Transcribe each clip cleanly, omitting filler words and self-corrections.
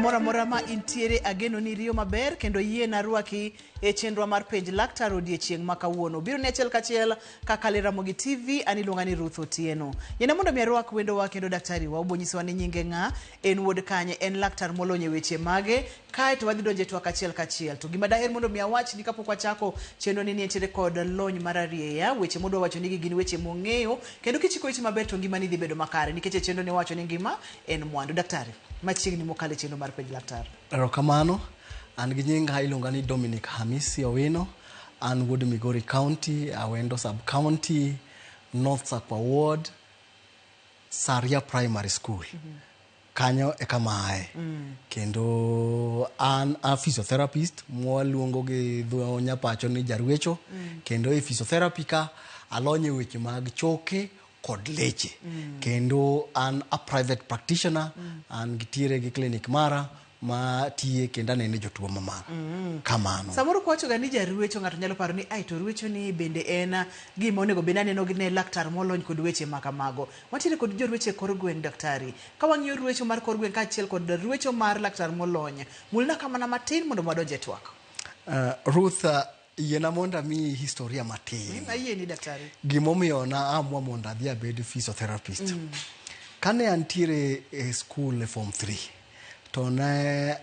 Kamoro amora ma intiere ageno ni iriyo maber kendo yiena rwaki e chenro mar penj laktar odiechieng' ma kawuono. Biro ni achiel kachiel kaka le Ramogi TV, an iluonga ni Ruth Otieno. Yiena mondo mi arwak wendowa kendo daktari wa obo nyisowa ni nyinge ng'a, en wuod kanye, en laktar molony e weche mage, kae to wadhi donjo e twak achiel kachiel. To gima daher mondo mi awachni kapok wachako chenro ni ni entiere kod lony mararieya, weche modwa wacho nigi gin weche mong'eyo, kendo kichiko iti maber to ngimani dhi bedo makare nikech e chenro ni wacho ni ngima en mwandu. Daktari, machiegni mokalo e chenro mar penj laktar. Erokamano. An gi nyinga iluonga ni Dominic Hamisi Owino. An wuod Migori County, Awendo Sub County, North Sakwa Ward, Saria Primary School. Kanyo e kama ae. Kendo an a physiotherapist mwaluongo gi dho nyapacho ni jarwecho. Kendo e physiotherapy ka alony e weche mag choke kod leche. Kendo an a private practitioner, an gitiere gi clinic mara ma tiye kendo anene jotuo ma mara. Kamano. Samoro kwawacho ga ni jarwecho ng'ato nyalo paro ni ai to rwecho ni bende en gima onego bed ni aneno ne laktar molony kod weche ma kamago. Wantiere kod jorwecho e kor gweng' daktari. Ka wang'iyo rwecho mar kor gweng' kaachiel kod rwecho mar laktar molony, mulna ka mana matin mondo wadonj e twak. Ruth, yiena mondo amiyi historia matin. Ayieni daktari. Gimomiyo na amua mondo adhi abed physiotherapist. Kane antiere e school e form 3, to ne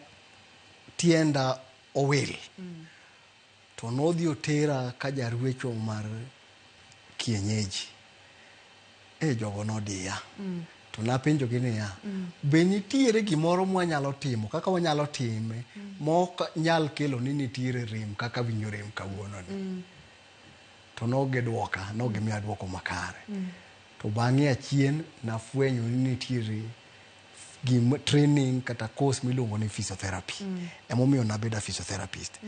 tienda owil. To nodhi otera ka jarwecho mar kienyeji. E jogo nodiya. To napenjogi niya, be nitiere gimoro mwanyalo timo kaka wanyalo time mok nyal kelo ni nitiere rem kaka winjo rem kawuono ni. To nogidwoka, nogimiya dwoko makare. To bang'e achien nafwenyo ni nitiere gim training kata course miluongo ni physiotherapy. Emomiyo nabedo a physiotherapist.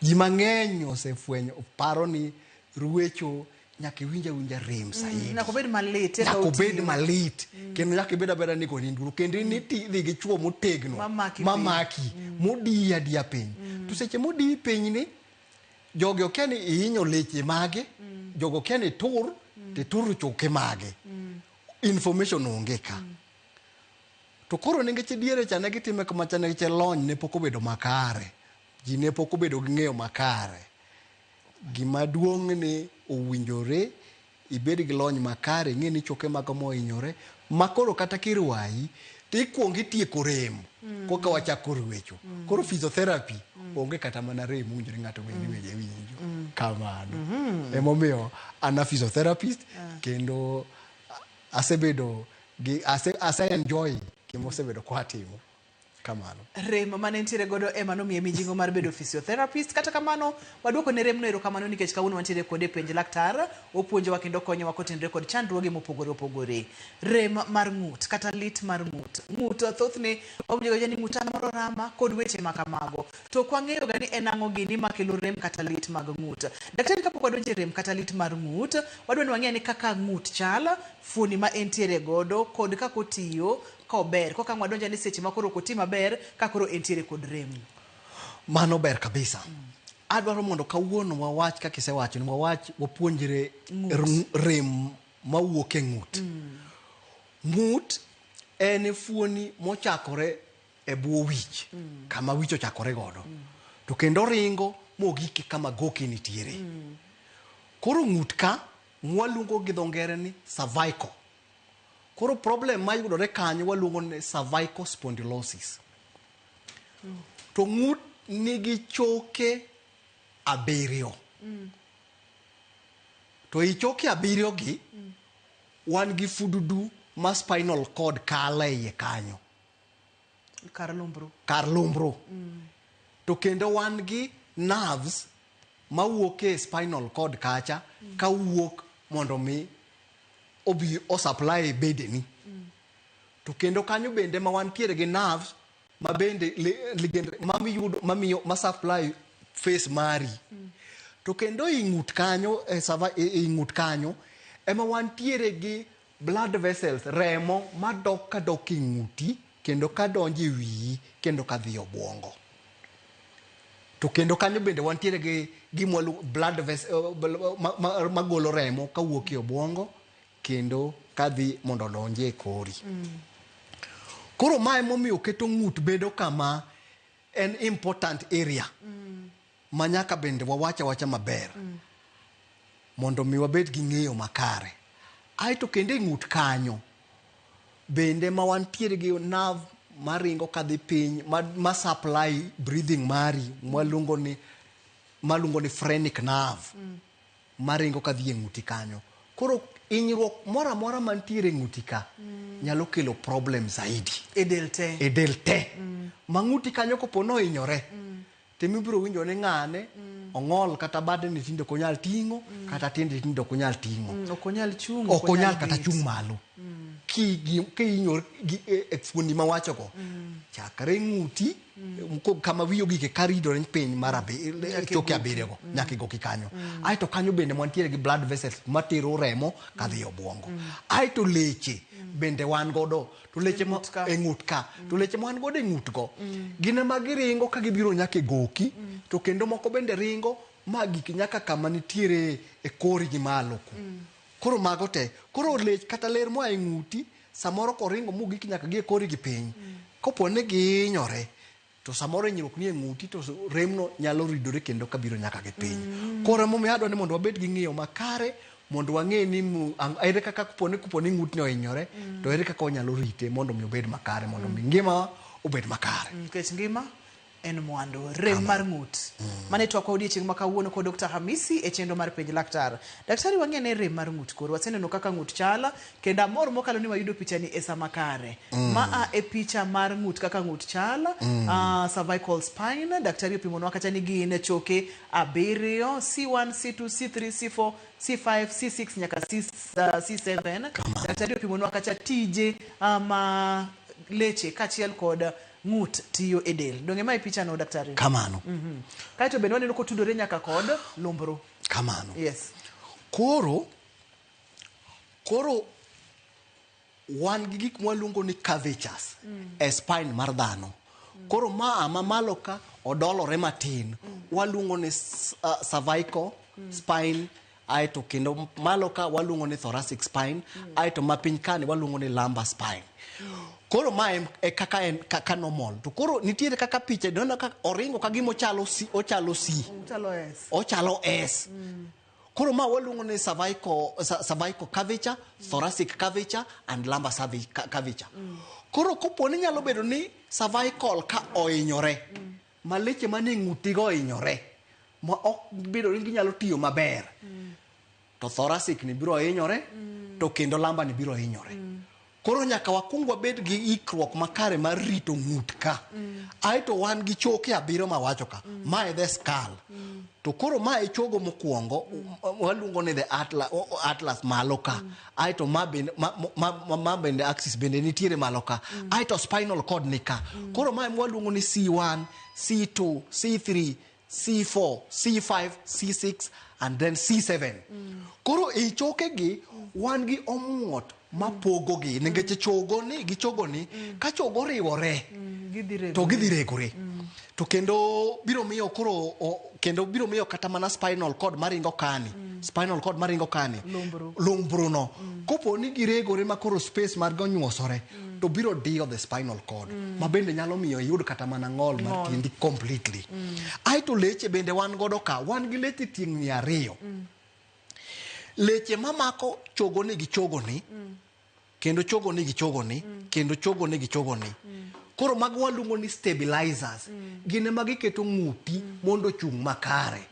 Ji mang'eny osefwenyo paro ni ruecho nyaka iwinj awinja rem saidi. Nyaka obed malit. eka Nyaka obed otiyo. malit kendo nyaka ibed abeda ni goni nduru kendo in idhi gi chuo motegno Mamaki piny. mamaki modiyi adiya piny. To seche modiyi piny ni jogi okia ni ihinyo leche mage, jogo okia ni itur to ituro choke mage. Information onge ka. To koro nikech diere cha ne gitime kama cha nikech lony ne pok obedo makare. Ji ne pok obedo gi ng'eyo makare. Gima duong' ni owinjore ibed gi lony makare, ing'e ni choke mago mohinyore, ma koro kata kirwayi to ikuongo itieko rem koka wachako rwecho. Koro physiotherapy onge kata mana rem mowinjore ng'ato bed ni weche winjo. Kamano. Emomiyo an a physiotherapist kendo asebedo gi ase enjoy gima osebedo kwatimo. Kamano. Rem mane entiere godo ema nomiye mijing'o mar bedo physiotherapist. Kata kamano, waduoko ne remno erokamano nikech kawuono wantiere kode e penj laktar, opuonjowa kendo konyowa kotenore kod chandruoge mopogore opogore. Rem mar ng'ut kata lit mar ng'ut. Ng'ut thothne wawinjo ga ni ng'uta moro rama kod weche ma kamago. To ok wang'eyo ga ni en ang'o gini makelo rem kata lit mag ng'ut. Daktari kapok wadonjo e rem kata lit mar ng'ut, wadwa ni wang'e ni kaka ng'ut chal, fuoni ma entiere godo kod kaka otiyo kober koka ang' wadonjo ni seche ma koro ok oti maber ka koro entiere kod rem. Mano ber kabisa. Adwaro mondo kawuono wawach kaka isewacho ni wawach wapuonjre rem mawuok e ng'ut. Ng'ut en fuoni mochakore e bwo wich kama wich ochakore godo. To kendo oringo mogik kama goki nitiere. Koro ng'ut ka mwaluongo gi dho ngere ni cervical. Koro problem mayudore kanyo waluongo ni cervical spondylosis. To ng'ut nigi choke abiriyo. To i choke abiriyo gi, wan gi fududu ma spinal cord kalo e iye kanyo. Kar lumbru. Kar lumbru. To kendo wan gi nerves mawuok e spinal cord kacha kawuok mondo mi obi o supply bedeni. To kendo kanyo bende ma wantiere gi nerves ma bende ligendre ma miyudo mamiyo ma supply face mari. To kendo i ng'ut kanyo e e ng'ut kanyo ema wantiere gi blood vessels remo madok kadok e ng'uti kendo kadonjo e wiyi kendo kadhi e obwongo. To kendo kanyo bende wantiere gi gima blood vessel magolo remo kawuok e obwongo kendo kadhi mondo odonji e kori. Koro mae momiyo keto ng'ut bedo kama en important area ma nyaka bende wawach awacha maber mondo mi wabed gi ng'eyo makare. Aeto kendo e ng'ut kanyo bende ma wantiere gi nerve maringo kadhi piny ma supply breathing mari mwaluongo ni phrenic nerve maringo kadhi e ng'uti kanyo. Koro hinyruok moro amora mantiere e ng'uti ka nyalo kelo problem zaidi e del te. E del te. Ma ng'uti kanyo kopo nohinyore to ibiro winjo ni ng'ane ong'ol, kata badene tinde ok onyal ting'o, kata tiende tinde ok onyal ting'o. Ok onyal chung'. Ok onyal kata chung' malo. Kihinyori e fuondi mawachogo, chakre ng'uti kama wiyi ogike karidore piny mar choke abiriyo go nyaka e goki kanyo. Aeto kanyo bende wantiere gi blood vessels matero remo kadhi e obwongo. Aeto leche bende wan godo, to leche ma e ng'ut ka, to leche ma wan godo e ng'ut go gin ema giringo ka gibiro nyaka e goki, to kendo moko bende ringo ma gik nyaka kama nitiere e kori gi malo ku. Koro mago te, koro lech kata ler moa e ng'uti samoro koringo mogik nyaka gi e kori gi piny, kopo ni gihinyore to samoro hinyruok ni e ng'uti, to remno nyalo ridore kendo kabiro nyaka gi piny. Koro emomiyo adwa ni mondo wabed gi ng'eyo makare mondo wang'e ni ere kaka kopo ni ng'utni ohinyore to ere kaka wanyalo rite mondo mi obed makare, mondo mi ngimawa obed makare. Nikech ngima en mwandu. Rem mar ng'ut. Mane twakwa odiechieng' ma kawuono kod Dr. Hamisi e chenro mar Penj Laktar. Daktari, wang'e ne rem mar ng'ut koro. Waseneno kaka ng'ut chal, kendo amor mokalo ni wayudo picha ni e sama kare. Ma a e picha mar ng'ut kaka ng'ut chal, cervical spine. Daktari opimonwa kacha ni gin choke abiriyo, C1, C2, C3, C4, C5, C6 nyaka C7. Daktari opimonwa kacha tije ma leche kaachiel kod ng'ut tiyo e del. Donge mae picha no, daktari? Kamano. Kaeto bende waneno kotudore nyaka kod lumbru. Kamano. Yes. Koro wan gi gik mwaluongo ni curvatures e spine mar dhano. Koro ma mamalo ka odolore matin, waluongo ni cervical spine, aeto kendo malo ka waluongo ni thoracic spine, aeto mapiny kani waluongo ni lumbar spine. Koro ma e kaka en kaka normal. To koro nitiere kaka picha ineno ka oringo ka gima ochalo C, ochalo C. Ochalo S. Ochalo S. Koro ma waluongo ni cervical curvature, thoracic curvature and lumbar curvature. Koro kopo ni nyalo bedo ni cervical ka ohinyore, ma leche manie ng'utigo ohinyore, ma ok bedo ni ginyalo tiyo maber, to thoracic ni biro hinyore, to kendo lumbar ni biro hinyore. Koro nyaka wakuong wabed gi ikruok makare mar rito ng'ut ka. Aeto wan gi choke abiriyo mawacho ka. Ma e the skull. To koro ma e chogo mokwongo, waluongo ni the atlas malo ka. Aeto ma bende axis bende nitiere malo ka. Aeto spinal cord ni ka. Koro ma waluongo ni C1, C2, C3, C4, C5, C6 and then C7. Koro e choke gi wan gi omuot mapogo gi nikech chogo ni gi chogo ni ka chogo riwore to gidhi regore. To kendo biro miyo koro kendo biro miyo kata mana spinal cord maringo kani, spinal cord maringo kani, Lumbru. Lumbru no. Kopo ni giregore ma koro space margi onyuosore, to biro diyo the spinal cord, ma bende nyalo miyo iyud kata mana ng'ol mar Ng'ol. tiendi completely. Aeto leche bende wan godo ka, wan gi leche tieng'ni ariyo. Leche mamako chogoni gi chogoni, kendo chogoni gi chogoni, kendo chogoni gi chogoni. Koro mago waluongo ni stabilizers. Gin ema giketo ng'uti mondo ochung' makare.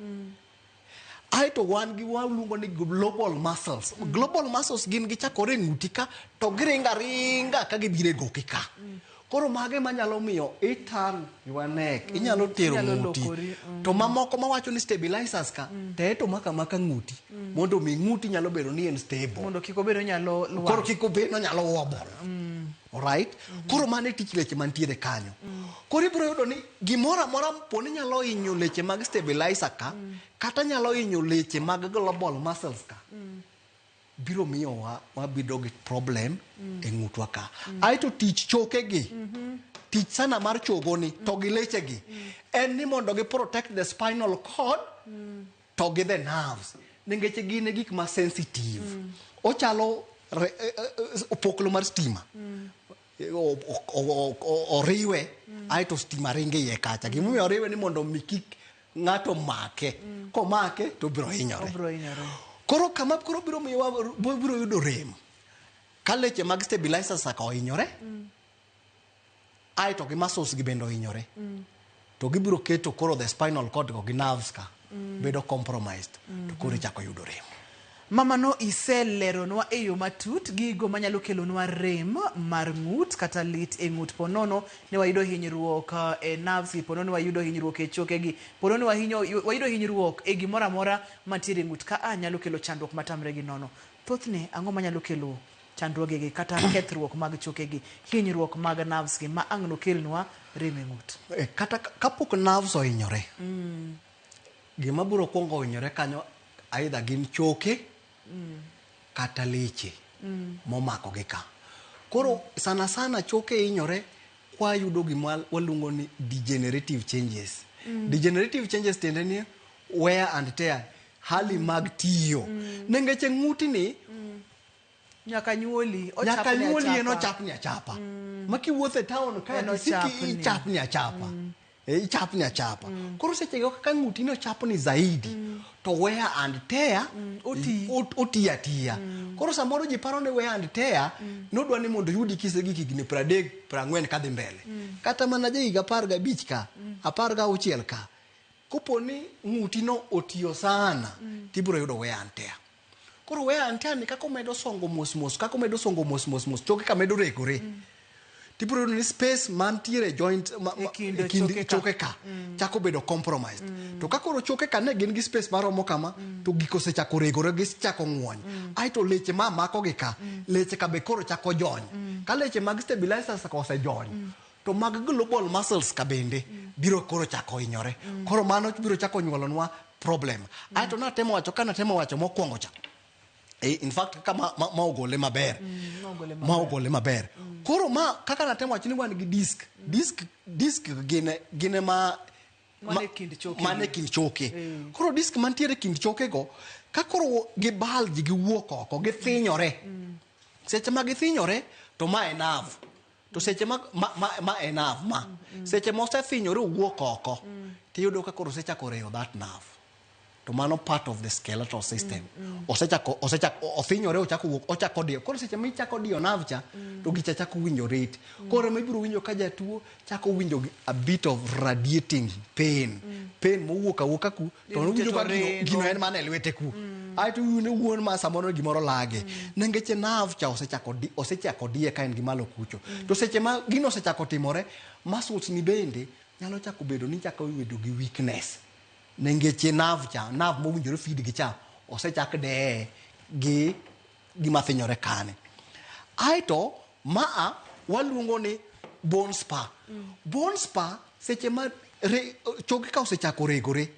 Aeto wan gi waluongo ni global muscles. Global muscles gin gichakore e ng'uti ka to giringo aringa ka gibiro e goki ka. Koro mage manyalo miyo i turn your neck, inyalo tero Inyalo ng'uti. lokori, To mamoko mawacho ni stabilizers ka, te to maka maka ng'uti. Mondo mi ng'uti nyalo bedo ni en stable. Mondo kik obed onyalo lwar. Koro kik obed onyalo wobble. Alright? Koro mano e tich leche mantiere kanyo. Koro ibiro yudo ni gimoro amora po ni nyalo hinyo leche mag stabilizer ka, kata nyalo hinyo leche mag global muscles ka, biro miyo wabedo gi problem e ng'utwa ka. Aeto tich choke gi, tich sana mar chogoni to gi leche gi, en ni mondo gi protect the spinal cord to gi the nerves. Nikech gin e gik ma sensitive. Ochalo opoklo mar stima. Oriwe aeto stima ringo iye kacha. Gimomiyo oriwe ni mondo mi kik ng'ato make. Komake to obiro hinyore. Obiro hinyore. Koro kama koro biro miyowa biro yudo rem. Ka leche mag stabilizers ka ohinyore, aeto gi muscles gi bende ohinyore. To gibiro keto koro the spinal cord go gi nerves ka bedo compromised. To koro ichako yudo rem. Mamano iseleronwa e yo matut gigo manyalo kelonwa rem mar ng'ut kata lit e ng'ut. Ponono ne wayudo hinyruok e nerves gi, ponono wayudo hinyruok e choke gi, ponono wayudo hinyruok e gimoro amora mantiere e ng'ut ka a nyalo kelo chandruok matamre gi nono. Thothne ang'o manyalo kelo chandruogegi kata kethruok mag chokegi, hinyruok mag nerves gi ma ang' nokelnwa rem e ng'ut? Kata kapok nerves ohinyore, gima biro kuongo hinyore kanyo either gin choke kata leche momako gi ka. Koro sana sana choke hinyore kwayudo gima waluongo ni degenerative changes. Degenerative changes tiende ni wear and tear, hali mag tiyo. Nikech ng'utni Nyaka nyuoli, nyaka ochapni nyuoli en achapa. ochapni achapa. Ma kiwuotho e town ka En kisiki ochapni. ichapni achapa. Ichapni achapa. Koro sechego kaka ng'uti ni ochapni zaidi to wear and tear oti. Oti atiya. Koro samoro ji paro ni wear and tear nodwa ni mondo yudi kisegik higni 30 40 kadhi mbele. Kata mana ja higa 15 ka, 16 ka, kopo ni ng'uti no otiyo sana, tibiro yudo wear and tear. Koro wear and tear ni kaka omedo songo mos mos, kaka omedo songo mos mos mos, choke ka medo regore. Tibiro yudo ni space mantiere joint E kind e kind choke ka. choke ka chako bedo compromised. To ka koro choke ka ne gin gi space maromo kama, to gik osechako regore, gisechako ng'wony. Aeto leche ma mako gi ka, leche ka be koro chako jony. Ka leche mag stabilizers ka osejony, to mag global muscles ka bende biro koro chako hinyore. Koro mano biro chako nyuolonwa problem. Aeto natemo wacho, ka natemo wacho mokwongo cha. In fact kaka ma ogole maber. Nogole maber. Ma ogole maber. Koro ma kaka natemo wacho ni wan gi disc. Disc gin ma Mane kind choke. Mane kind choke. Koro disc mantiere kind choke go, ka koro gi bulge giwuok oko, githinyore. Seche ma githinyore, to ma e nerve. To seche ma e nerve ma. Seche ma osethinyore owuok oko, tiyudo ka koro osechako reyo that nerve. To mano part of the skeletal system. Osechako, othinyore, ochako wuok, ochako diyo. Koro seche ma ichako diyo nerve cha, to gicha chako winjo rit. Koro ema ibiro winjo ka jatuo chako winjo a bit of radiating pain. Pain mowuok awuoka ku, to Lwete owinjo ka to ringo. gino en mana e lwete ku. Aeto iwinjo wuon ma samoro gimoro lage. Nikech nerve cha osechako diye ka en gi malo kucho. To seche ma gino osechako timore, muscles ni bende nyalo chako bedo ni chako bedo gi weakness. Nikech nerve cha, nerve mowinjore feed gi cha, osechak deye gi gima thinyore kane. Aeto maa waluongo ni bone spur. Bone spur seche ma choke ka osechako regore,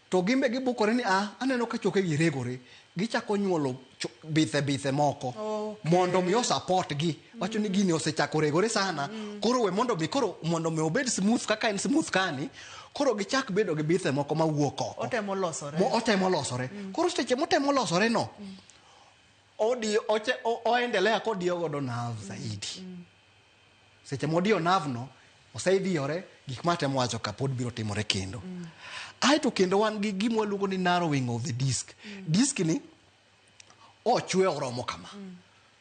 to gimbe gibukore ni aneno ka choke gi regore, gichako nyuolo bithe bithe moko. Mondo mi o support gi. Wacho ni gini osechako regore sana. Koro we mondo mi, koro mondo mi obed smooth kaka en smooth kani, koro gichak bedo gi bithe moko mawuok oko. Otemo losore. Otemo losore. Koro seche motemo losore no, oendelea kodiyo godo nerve zaidi. Seche modiyo nerve no, osediyore, gik ma atemo wacho ka pod biro timore kendo. Aeto kendo wan gi gima waluongo ni narrowing of the disc. Disc ni ochwe oromo kama.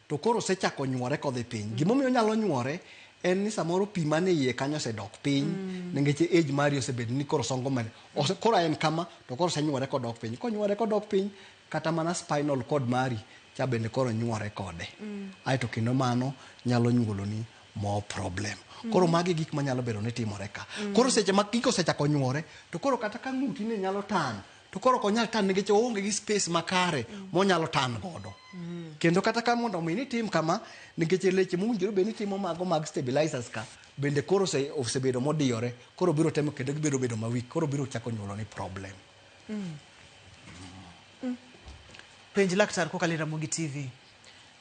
To koro osechako nyuore kodhi piny. Gimomiyo onyalo nyuore en ni samoro pi mane iye kanyo osedok piny, nikech age mari osebedo ni koro songo mare. Koro en kama, to koro osenyuore kodok piny. Konyuore kodok piny, kata mana spinal cord mari cha bende koro nyuore kode. Aeto kendo mano nyalo nyuoloni more problem. Koro magi gik manyalo bedo ni timore ka. Koro seche ma gigo osechako nyuore, to koro kata ka ng'uti ni nyalo tan, to koro ok onyal tan nikech oonge gi space makare monyalo tan godo. Kendo kata ka mondo mi nitim kama, nikech leche mowinjore bed ni timo mago mag stabilizers ka, bende koro osebedo modiyore, koro biro temo kendo gibiro bedo ma weak, koro biro chako nyuolo ni problem. Penj laktar kokalo e Ramogi TV.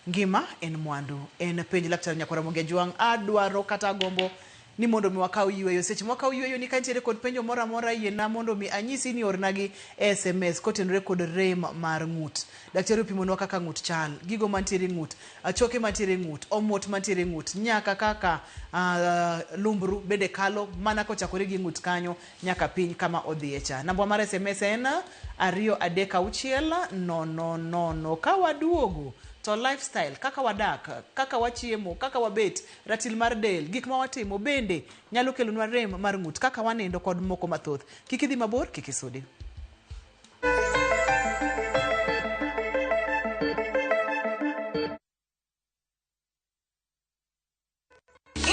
Ngima en mwandu. En penj laktar Nyakwar Ramogi Ajwang'. Adwaro kata agombo Ni mondo mi wakaw yueyo. Seche mwakaw yueyo ni ka nitiere kod penjo moro amora yiena mondo mi anyisi ni ornagi e SMS kotenore kod rem mar ng'ut. Daktari opimonwa kaka ng'ut chal, gigo mantiere e ng'ut, choke mantiere e ng'ut, omwot mantiere e ng'ut, nyaka kaka lumbru bende kalo mana kochakore gi ng'ut kanyo nyaka piny kama odhiye cha. Namba mar SMS en 236 000. Ka waduogo to lifestyle, kaka wadak, kaka wachiemo, kaka wabet, ratil mar del, gik ma watimo bende nyalo kelonwa rem mar ng'ut, kaka wanindo kod moko mathoth. Kik idhi mabor, kik isudi.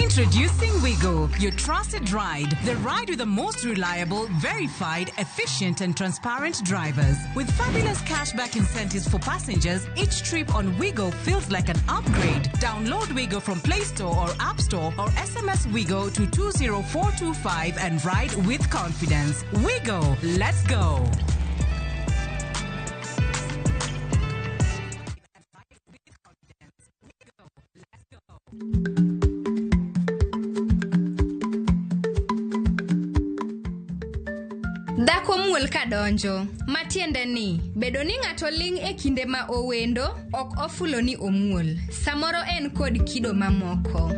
Introducing Wigo, your trusted ride. The ride with the most reliable, verified, efficient, and transparent drivers. With fabulous cashback incentives for passengers, each trip on Wigo feels like an upgrade. Download Wigo from Play Store or App Store or SMS Wigo to 20425 and ride with confidence. Wigo, let's go. Dhako muol ka donjo, matiende ni bedo ni ng'ato ling' e kinde ma owendo ok ofulo ni omuol. Samoro en kod kido mamoko.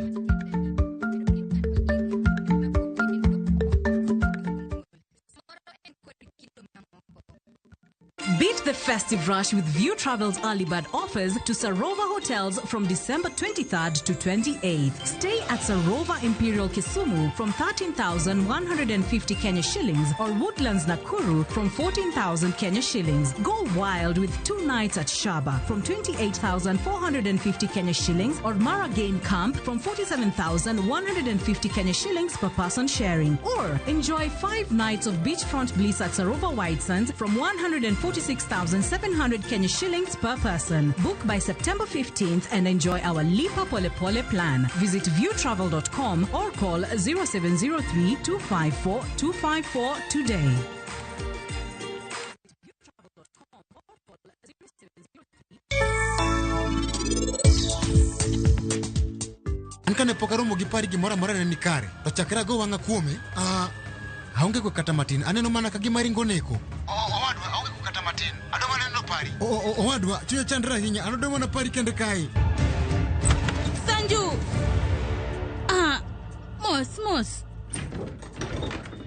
Beat the festive rush with View Travel's early bird offers to Sarova Hotels from December 23rd to 28th. Stay at Sarova Imperial Kisumu from 13,150 Kenya shillings or Woodlands Nakuru from 14,000 Kenya shillings. Go wild with 2 nights at Shaba from 28,450 Kenya shillings or Mara Game Camp from 47,150 Kenya shillings per person sharing. Or enjoy 5 nights of beachfront bliss at Sarova White Sands from 146,700 Kenya shillings per person. Book by September 15th and enjoy our Lipa Pole Pole plan. Visit viewtravel.com or call 0703 254 254 today. An kane pok aromo gi pari gimoro amora ne ni kare to chakre ago wang'a kuome, ah, aonge kwe kata matin, aneno mana ka gima ringo neko. Owadwa, aonge kwe kata matin, adwa mana neno pari. Owadwa, chunya chandre ahinya, an adwa mana pari kende kae. Sanju! Ah, mos mos.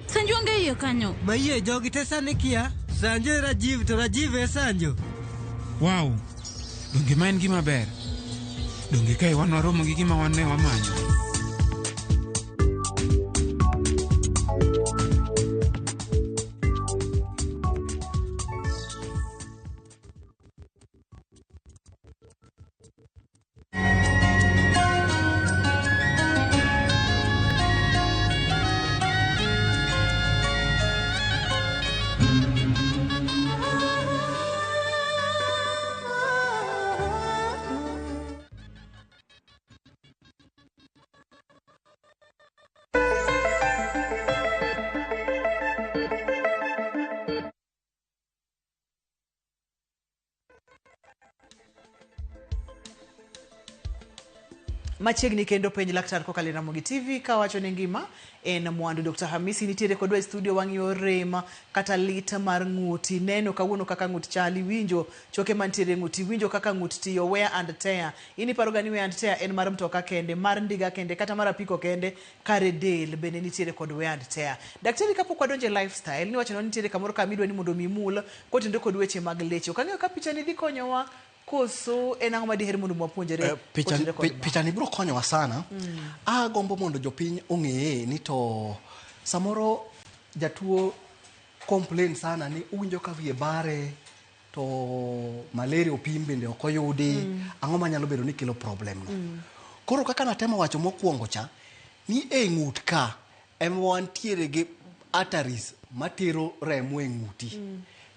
Sanju onge iye kanyo. Mayie jogi te sani kia. Sanju e Rajiv to Rajiv e Sanju. Wow, donge ma en gima ber? Donge kae wan waromo gi gima wan ne wamanyo? Machiegni kendo penj laktar kokalo e Ramogi TV kawacho ni ngima en mwandu. Dr. Hamisi nitiere kodwa e studio, wang'iyo rem kata lit mar ng'ut. Ineno kawuono kaka ng'ut chal, iwinjo choke mantiere e ng'ut, iwinjo kaka ng'ut tiyo, wear and tear. In iparo ga ni wear and tear en mar mtoka kende, mar ndiga kende, kata mar apiko kende, kare del bende nitiere kod wear and tear. Daktari, kapok wadonjo e lifestyle, niwacho ni nitiere kamoro kama idwa ni mondo mi imul kotenore kod weche mag leche. Ok ang'eyo ka picha ni dhi konyowa koso en ang'o ma diher mondo wapuonjre kotenore kod ma? Picha ni biro konyowa sana. Agombo mondo jopiny ong'eye ni to samoro jatuo complain sana ni owinjo ka wiye bare to malaria opim bende ok oyudi. Ang'o manyalo bedo ni kelo problem no? Koro kaka natemo wacho mokwongo cha ni e ng'ut ka ema wantiere gi arteries matero remo e ng'uti,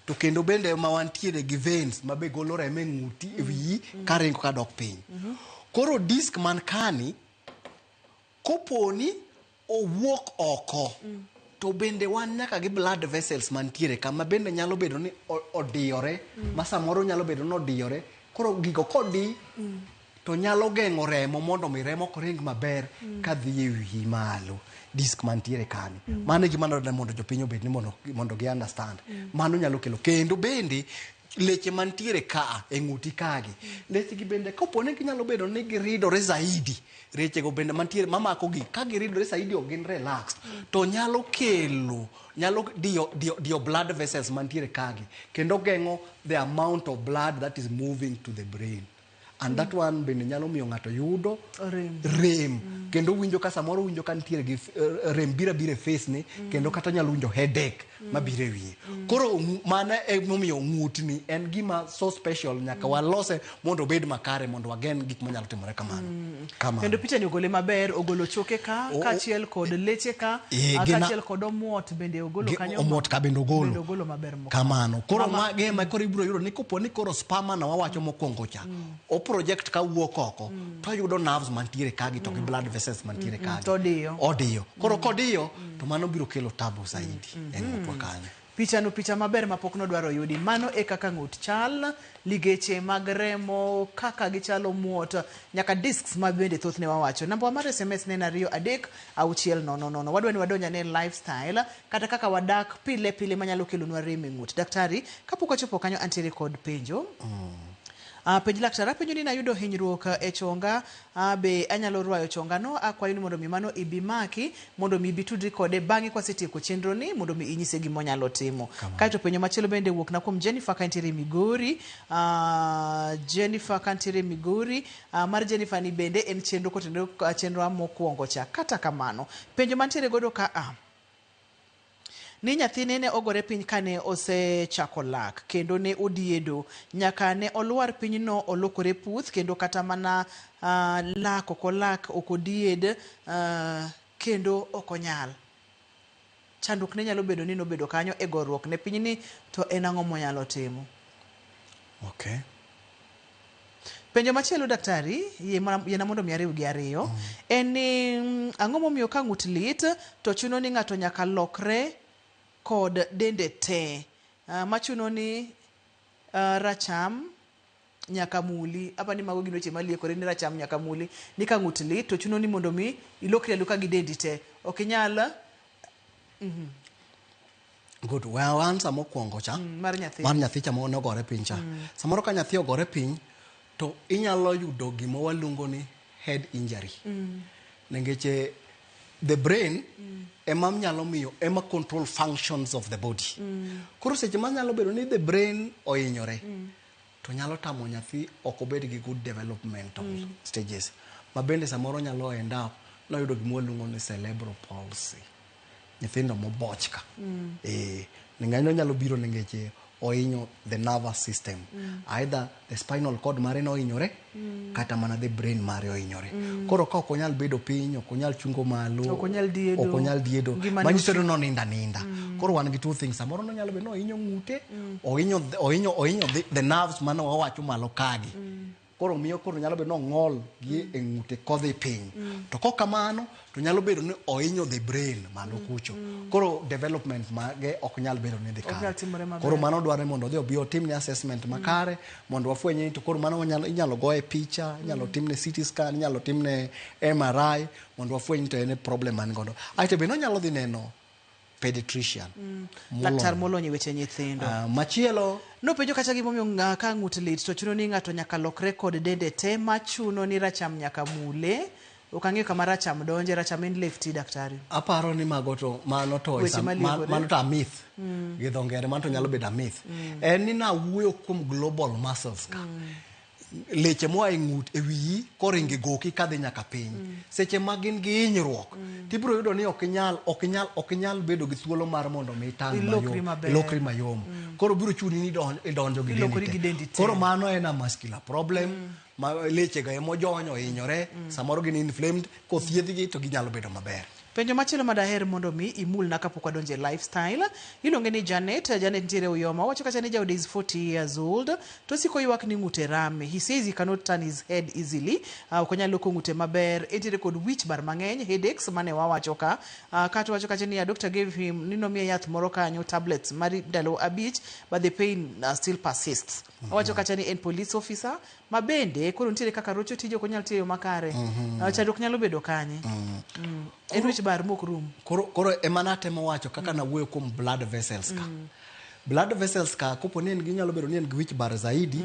to kendo bende ema wantiere gi veins ma be golo remo e ng'uti e wiyi karingo kadok piny. Koro disc man kani koponi owuok oko, to bende wan nyaka gi blood vessels mantiere ka ma bende nyalo bedo ni odiyore, ma samoro nyalo bedo ni odiyore. Koro gigo kodi to nyalo geng'o remo mondo mi remo ok ring maber kadhi e wiyi malo. Disk mantiere kani. Mano e gima dwarore mondo jopiny obed ni mondo gi understand. Mano nyalo kelo kendo bende leche mantiere ka e ng'uti kagi. Leche gi bende kapo ni ginyalo bedo ni giridore zaidi, reche go bende mantiere mamako gi ka giridore zaidi ok gin relaxed, to nyalo kelo nyalo diyo blood vessels mantiere kagi kendo geng'o the amount of blood that is moving to the brain. And that one bende nyalo miyo ng'ato yudo Rem. Rem kendo winjo ka samoro winjo ka nitiere gi rem biro abira e face ni kendo kata nyalo winjo headache mabiro e wiye. Koro mano emomiyo ng'utni en gima so special, nyaka walose mondo obed makare mondo wagen gik manyalo timore kamano. Kamano. Kendo picha ni ogole maber, ogolo choke ka, kaachiel kod leche ka, kaachiel kod omuot bende ogolo kanyo. Omuot ka bende ogolo. Bende ogolo maber mokalo. Kamano. Koro magi ema koro ibiro yudo ni kopo ni koro spama na wawacho mokwongo cha, o project ka wuok oko, to oyudo nerves mantiere kagi to gi blood vessels mantiere kagi. To odiyo. Odiyo. Koro kodiyo, to mano biro kelo tabu zaidi e ng'utwa kanyo. Picha no picha maber ma pok nodwaro yudi. Mano e kaka ng'ut chal, ligeche mag remo, kaka gichalo muot, nyaka discs ma bende thothne wawacho. Namba mar SMS ne en 23600. Wadwa ni wadonj ane lifestyle, kata kaka wadak pile pile manyalo kelonwa rem e ng'ut. Daktari, kapok wachopo kanyo antiere kod penjo. Penj laktar, apenjo ni nayudo hinyruok e chonga, be anyalo rwayo chonga no? Akwayo ni mondo mi mano ibi maki, mondo mi ibi tudri kode bang'e kwasetieko chenro ni, mondo mi inyise gima onyalo timo. Kaeto penjo machielo bende wuok na kuom Jennifer kantiere Migori. Jennifer kantiere Migori, mar Jennifer ni bende en chenro kotenore chenro mokwongo cha. Kata kamano, penjo mantiere godo ka a ni nyathine ne ogore piny kane osechako lak kendo ne odiedo nyaka ne olwar pinyno olokore puth kendo kata mana lak ok olak ok odied kendo ok onyal. Chandruok ne nyalo bedo ni nobedo kanyo e goruok ne pinyni to en ang'o monyalo timo? Okay. Penjo machielo daktari, yiena mondo mi ariw gi ariyo, en ni ang'o momiyo ka ng'ut lit to chuno ni ng'ato nyaka lokre kod dende te, machuno ni racham nyaka muli. Apa ni mago gin weche maliekore ni racham nyaka muli, ni ka ng'ut lit to chuno ni mondo mi ilokri aloka gi dendi te, ok inyal. Good. Well, answer mokwongo cha. Mar nyathi. Mar nyathi cha monogore piny cha. Samoro ka nyathi ogore piny to inyalo yudo gima waluongo ni head injury. Nikech the brain ema nyalo miyo ema control functions of the body. Koro seche ma nyalo bedo ni the brain ohinyore, to nyalo tamo nyathi ok obed gi good developmental stages. Ma bende samoro nyalo end up noyudo gima waluongo ni cerebral palsy. Nyithindo moboch ka. Ng'eny nyalo biro nikech ohinyo the nervous system. Either the spinal cord mare nohinyore, kata mana the brain mare ohinyore. Koro ka ok onyal bedo piny, ok onyal chungo malo, Ok onyal diedo. ok onyal diedo. Ngimane Manyiso ni nonindo aninda. Koro wan gi two things. Samoro nonyalo bedo ni ohinyo ng'ute, ohinyo the nerves mane wawacho malo kagi. Koro miyo koro nyalo bedo ni ong'ol gi e ng'ute kodhi piny. To kok kamano, to nyalo bedo ni ohinyo the brain malo kucho. Koro development mage ok nyal bedo ni dhi Ok nyal kare. timore maber. Koro mano dwaro ni mondo odhi obi otimne assessment makare mondo wafweny ni to koro mano inyalo goye picha, inyalo timne CT scan, inyalo timne MRI mondo wafweny ni to en e problem man godo. Aeto bende onyalo dhi neno pediatrician. Laktar molony e weche nyithindo. Machielo Nopenjo kata gimomiyo ka ng'ut lit to chuno ni ng'ato nyaka lokre kod dende te machuno ni racham nyaka mule. Ok ang'eyo kama racham donje, racham en lefty daktari. Aparo ni mago to mano to Weche is a, maliekore. mano to a myth. Gi dho ngere mano to nyalo bedo a myth. En ni nawuoyo kuom global muscles ka. Leche moa e ng'ut e wiyi koringo e goki kadhi nyaka piny. Seche ma gin gi hinyruok, tibiro yudo ni ok inyal bedo gi thuolo mar mondo mi itang' Ilokri mayom, maber. ilokri mayom. Koro biro chuni ni idonjo gi Ilokori dendi gi te. dendi te. Koro mano en a muscular problem. Ma leche go emojony ohinyore, samoro gin inflamed, kothiedhgi to ginyalo bedo maber. Penjo machielo madaher mondo mi imulna kapok wadonjo e lifestyle iluonge ni Janet. Janet nitiere Uyoma. Owacho kacha ni jaode is 40 years old to osiko ywak ni ng'ute rame. He says he cannot turn his head easily. Ok onyal loko ng'ute maber. Entiere kod wich bar mang'eny, headaches mane wawacho ka. Kato wacho kacha ni a doctor gave him ni nomiye yath moro kanyo tablets mar ndalo 5 but the pain still persists. Owacho kacha ni en police officer ma bende koro nitiere kaka rocho tije ok onyal tiyo e yo makare. Chandruok nyalo bedo kanye? En wich bar mok rum. Koro ema natemo wacho kaka nawuoyo kuom blood vessels ka. Blood vessels ka kopo ni en gi nyalo bedo ni en gi wich bar zaidi.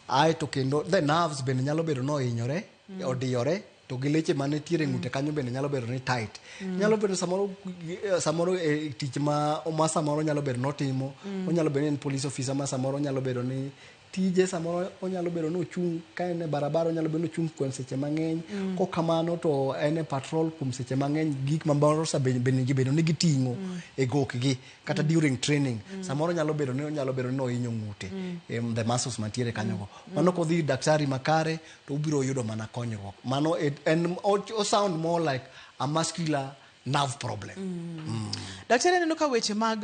Aeto kendo the nerves bende nyalo bedo ni ohinyore, odiyore, to gi leche manitiere e ng'ute kanyo bende nyalo bedo ni tight. Nyalo bedo samoro e tich ma samoro nyalo bedo notimo, onyalo bedo ni en police officer ma samoro nyalo bedo ni tije samoro onyalo bedo ni ochung' ka en e barabara, onyalo bedo ni ochung' kuom seche mang'eny. Kokamano to en e patrol kuom seche mang'eny, gik mamoro bende gibedo ni giting'o e gokgi kata during training. Samoro nyalo bedo ni onyalo bedo ni ohinyo ng'ute, the muscles mantiere kanyogo. Mano kodhi ir daktari makare to ubiro yudo mana konyruok. Mano en o sound more like a muscular nerve problem. Daktari, aneno ka weche mag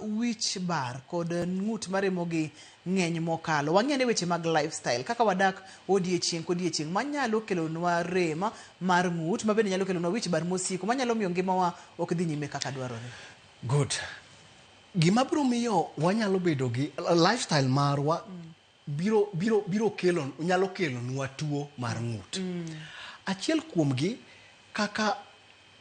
wich bar kod ng'ut maremogi ng'eny mokalo. Wang'e ane weche mag lifestyle, kaka wadak odiechieng' kodiechieng' manyalo kelonwa rem mar ng'ut, ma bende nyalo kelonwa wich bar mosiko, manyalo miyo ngimawa ok dhi nyime kaka dwarore. Good. Gima biro miyo wanyalo bedo gi lifestyle marwa biro kelo, nyalo kelonwa tuo mar ng'ut. Achiel kuomgi kaka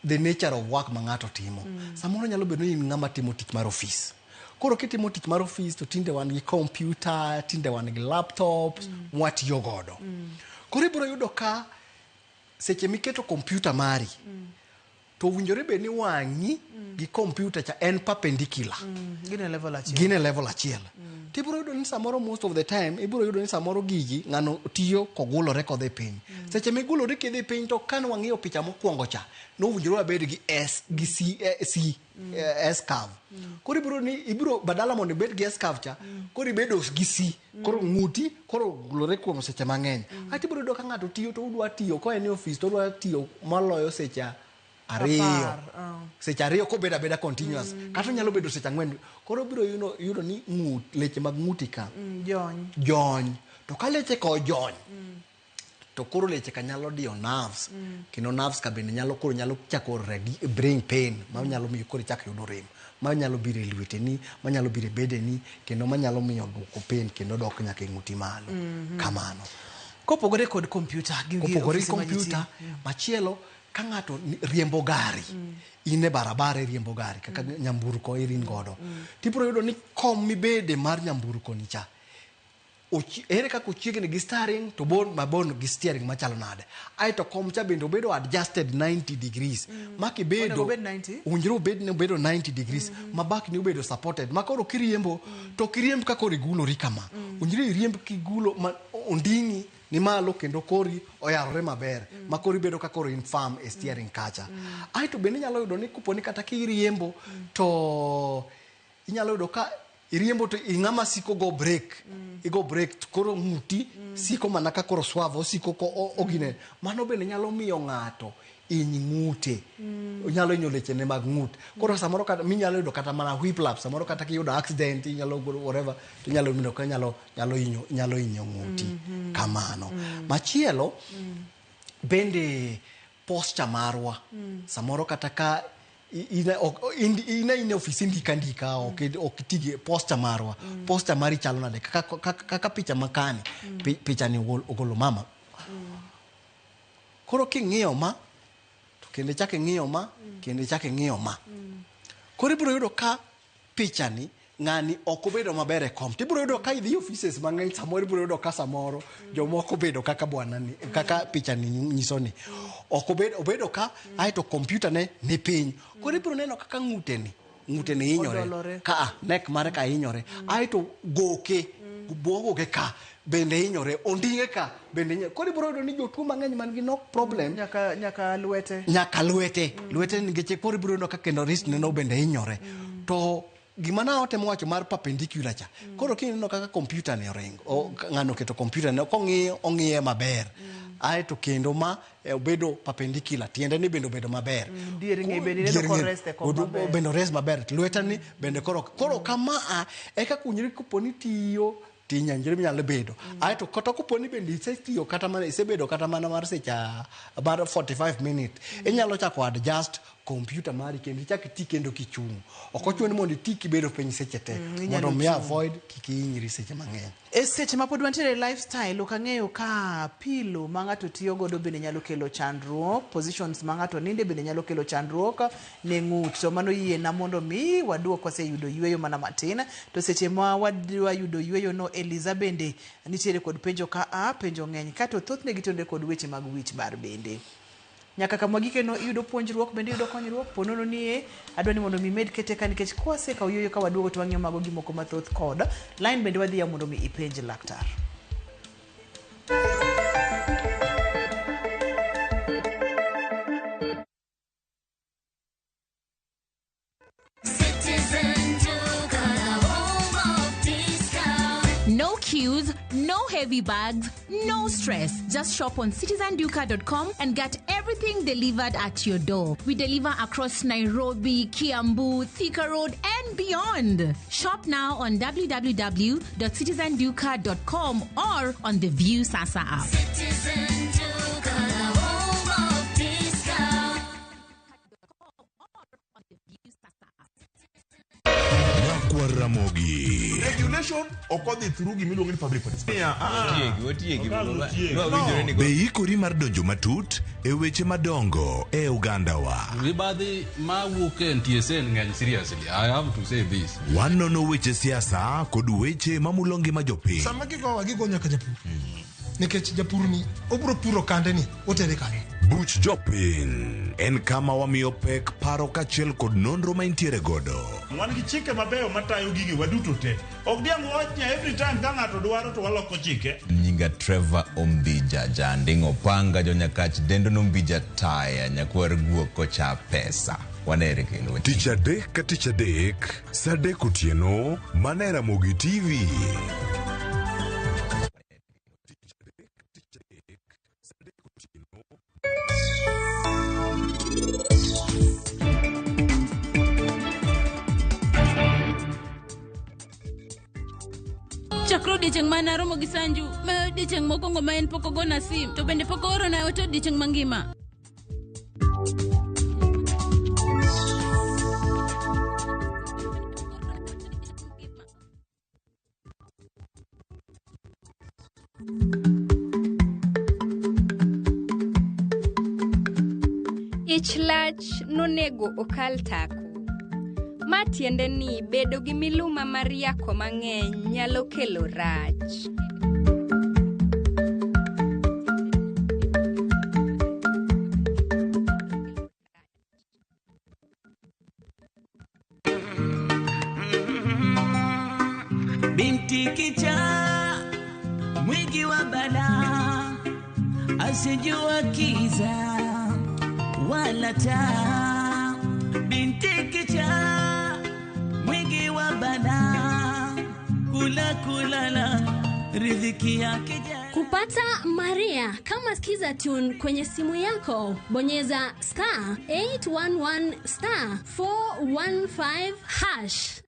the nature of work ma ng'ato timo. Samoro nyalo bedo ni in ng'ama timo tich mar ofis. Koro kitimo tich mar ofis to tinde wan gi computer, tinde wan gi laptops mwatiyo godo. Koro ibiro yudo ka seche miketo computer mari, to owinjore bed ni wang'i gi computer cha en perpendicular. Gin e level achiel. Gin e level achiel. Tibiro yudo ni samoro most of the time ibiro yudo ni samoro gigi ng'ano tiyo kogulore kodhi piny. Seche migulori kidhi piny to kane wang'iyo picha mokwongo cha, nowinjore wabed gi S gi C, C S curve. Koro ibiro ni ibiro badala mondo ibed gi S curve cha, koro ibedo gi C. Koro ng'uti koro ogulore kuom seche mang'eny. Aeto ibiro yudo ka ng'ato tiyo to odwa tiyo ko en e ofis to odwa tiyo maloyo seche ariyo. 10. Seche 2 kobedo abeda continuous. Kata onyalo bedo seche 4. Koro obiro yudo ni ng'ut, leche mag ng'uti ka Jony. Jony. To ka leche ka ojony, to koro leche ka nyalo diyo nerves. Kendo nerves ka bende nyalo koro nyalo chako bring pain, ma nyalo miyo koro ichak yudo rem. Ma nyalo biro e lweteni, ma nyalo biro e bedeni, kendo ma nyalo miyo duoko pain kendo dok nyaka e ng'uti malo. Kamano. Kopogore kod computer, gi Kopogore gi ofise ma ji computer, tiyo. machielo ka ng'ato riembo gari, in e barabara iriembo gari, kaka nyamburko irin godo. Tibiro yudo ni kom mibede mar nyamburko ni cha, ere kaka ochiegni gi steering to bor mabor gi steering machalo nade. Aeto kom cha bende obedo adjusted 90 degrees. Ma kibedo, Onego obed 90? Owinjore obed ni obedo 90 degrees, ma bakni obedo supported. Ma koro kiriembo, to ok iriemb ka koro igulori kama. Owinjore iriemb kigulo ma onding'i ni malo kendo kori oyarore maber. Ma koro ibedo ka koro in firm e steering kacha. Aeto bende inyalo yudo ni kopo ni kata kiriembo, to inyalo yudo ka iriembo to ing'ama siko go brake. Igo brake to koro ng'uti siko mana ka koro swerve, osiko ko ogine. Mano bende nyalo miyo ng'ato hiny ng'ute. Onyalo hinyo lechene mag ng'ut. Koro samoro kata minyalo yudo kata mana whiplash, samoro kata kiyudo accident, inyalo golo whatever, to inyalo yudo ka nyalo hinyo ng'uti. Kamano. Machielo, bende posture marwa. Samoro kata ka in e ofis indika ndika, ok iti gi posture marwa. Posture mari chalo nade? Kaka picha makani, picha ni ogolo mama. Koro king'iyo ma, to kendo ichak ing'iyo ma, kendo ichak ing'iyo ma. Koro ibiro yudo ka picha ni ng'ani ok obedo maber e kom. Tibiro yudo ka idhi offices mang'eny, samoro ibiro yudo ka samoro jomoko obedo kaka bwana ni, kaka picha ni nyiso ni. Ok obedo, obedo ka, aeto computer ne ni piny. Koro ibiro neno kaka ng'ute ni hinyore. Odolore. Ka, neck mare ka hinyore. Aeto goke, goke ka bende hinyore, onding'e ka bende hinyore. Koro ibiro yudo ni jotuo mang'eny man gi nok problem. Nyaka lwete. Nyaka lwete. Lwete nikech koro ibiro yudo ka kendo wrist neno bende hinyore. To gima na otemo wacho mar perpendicular cha. Koro kineno kaka computer ni oringo, ng'ano oketo computer ne, kong'iyo, ong'iye maber. Aeto kendo ma obedo perpendicular, tiende ni bende obedo maber. Dier ng'e bende ineno Dier ng'e korest e kom maber. Bende orest maber. Lweta ni bende koro kama a, eka kunyri kopo ni tiyo, tinyanjre minyalo bedo. Aeto kata kopo ni bende isetiyo kata mana, isebedo kata mana mar seche mar 45 minutes, inyalo chako adjust Kompyuta mari kendo ichak iti kendo kichung'. Ok ochuno ni mondo iti kibedo piny seche te. Inyalo Mondo mi chung'. avoid kik ihinyri seche mang'eny. E seche ma pod wantiere e lifestyle, ok ang'eyo ka pillow ma ng'ato tiyo godo bende nyalo kelo chandruok, positions ma ng'ato ninde bende nyalo kelo chandruok ne ng'ut. To mano yiena mondo mi waduok waseyudo yueyo mana matin. To seche ma wadwa yudo yueyo no, Eliza bende nitiere kod penjo ka a, penjo ng'eny ka to thothne gitonre kod weche mag wich bar bende. Nyaka kama gikeno iyudo puonjruok bende iyudo konyruok ponono ni adwa ni mondo mi med kete ka nikech kwasekawo yueyo ka waduogo to wang'iyo mago gimoko mathoth kod line bende wadhi yawo mondo mi ipenj laktar. No queues, no heavy bags, no stress. Just shop on citizenduka.com and get everything delivered at your door. We deliver across Nairobi, Kiambu, Thika Road, and beyond. Shop now on www.citizenduka.com or on the View Sasa app. Nyakwar Ramogi. Regulation ok odhi through gimiluongo ni public participation. Be ikori mar donjo matut e weche madongo e ogandawa? Mibadhi mawuok e NTSA ng'eny seriously. I have to say this. Wanono weche siasa kod weche mamulo ngima jopiny. Sama gigowa gigo nyaka japur. Nikech japur ni obiro puro kande ni otere kanye. Buch jopiny en kama wamiyo pek paro kaachiel kod nonro ma intiere godo. Wan gi chike mabeyo matayo gigi waduto te. Ok diang' wach ni every time ka ng'ato dwaro to waloko chike. Nyinga Trevor Ombija Janding Opanga jonyakach dendo nombija taya nyakwar guok kocha pesa. Wanere kendo. Tich adek ka tich adek, saa adek otieno, mana e Ramogi TV. Chakre odiechieng' mane aromo gi Sanju, ma odiechieng' mokwongo ma en pok ogona sim, to bende pok oorona ote odiechieng' mangima. Ich lach nonego okal tako. Ma tiende ni bedo gi miluma mar yako mang'eny nyalo kelo rach. Binti kichaa mwingi wa balaa, asijua kiza wala taa. Binti kichaa mwingi wa balaa, kula kulala riziki yake jala. Kupata Maria kama Skiza Tune kwenye simu yako, bonyeza star 811 star 415 hash.